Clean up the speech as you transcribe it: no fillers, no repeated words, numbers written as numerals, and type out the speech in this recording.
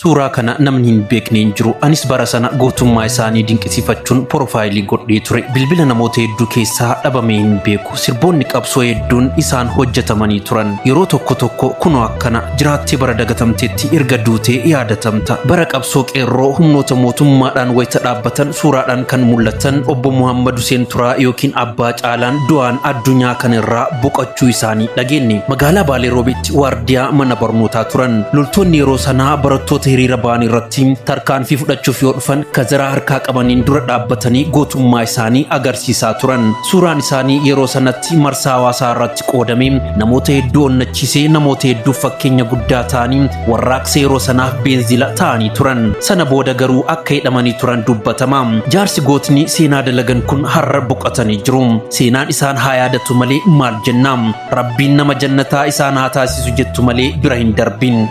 Suuraa kana namni hin beekne hin jiru. Anis bara sana gootummaa isaanii dinqisiifachuun porofaayilii godhee ture. Bilbila namoota hedduu keessaa dhabamee hin beeku. Sirboonni qabsoo hedduun isaan hojjetamanii turan. Yeroo tokko tokko kunoo akkana jiraattee bara dagatamteetti erga duutee yaadatamta. Bara qabsoo qeerroo humnoota mootummaadhaan wayita dhaabbatan suuraadhaan kan mul'atan obbo Muhammad Huseen Turaa yookiin Abbaa Caalaan du'aan addunyaa kanarraa boqachuu isaanii dhageenye. Magaalaa Baalee Roobeetti waardiyaa mana barnootaa turan. Loltoonni yeroo sanaa barattoota hiriira ba'an irratti tarkaanfii fudhachuuf yoo dhufan kazaraa harkaa qabaniin dura dhaabbatanii gootummaa isaanii agarsiisaa turan. Suuraan isaanii yeroo sanatti marsaa hawaasaa irratti qoodamee namoota hedduu onnachiisee namoota hedduuf fakkeenya guddaa ta'anii warraaqsa yeroo sanaaf beenzila ta'anii turan. Sana booda garuu akka hidhamanii turan dubbatama. Jaarsi gootni seenaa dalagan kun har'a boqotanii jiru. Seenaan isaan haa yaadatu malee maal jenna? Rabbiin nama jannataa isaan haa taasisu jettu malee bira hin darbin.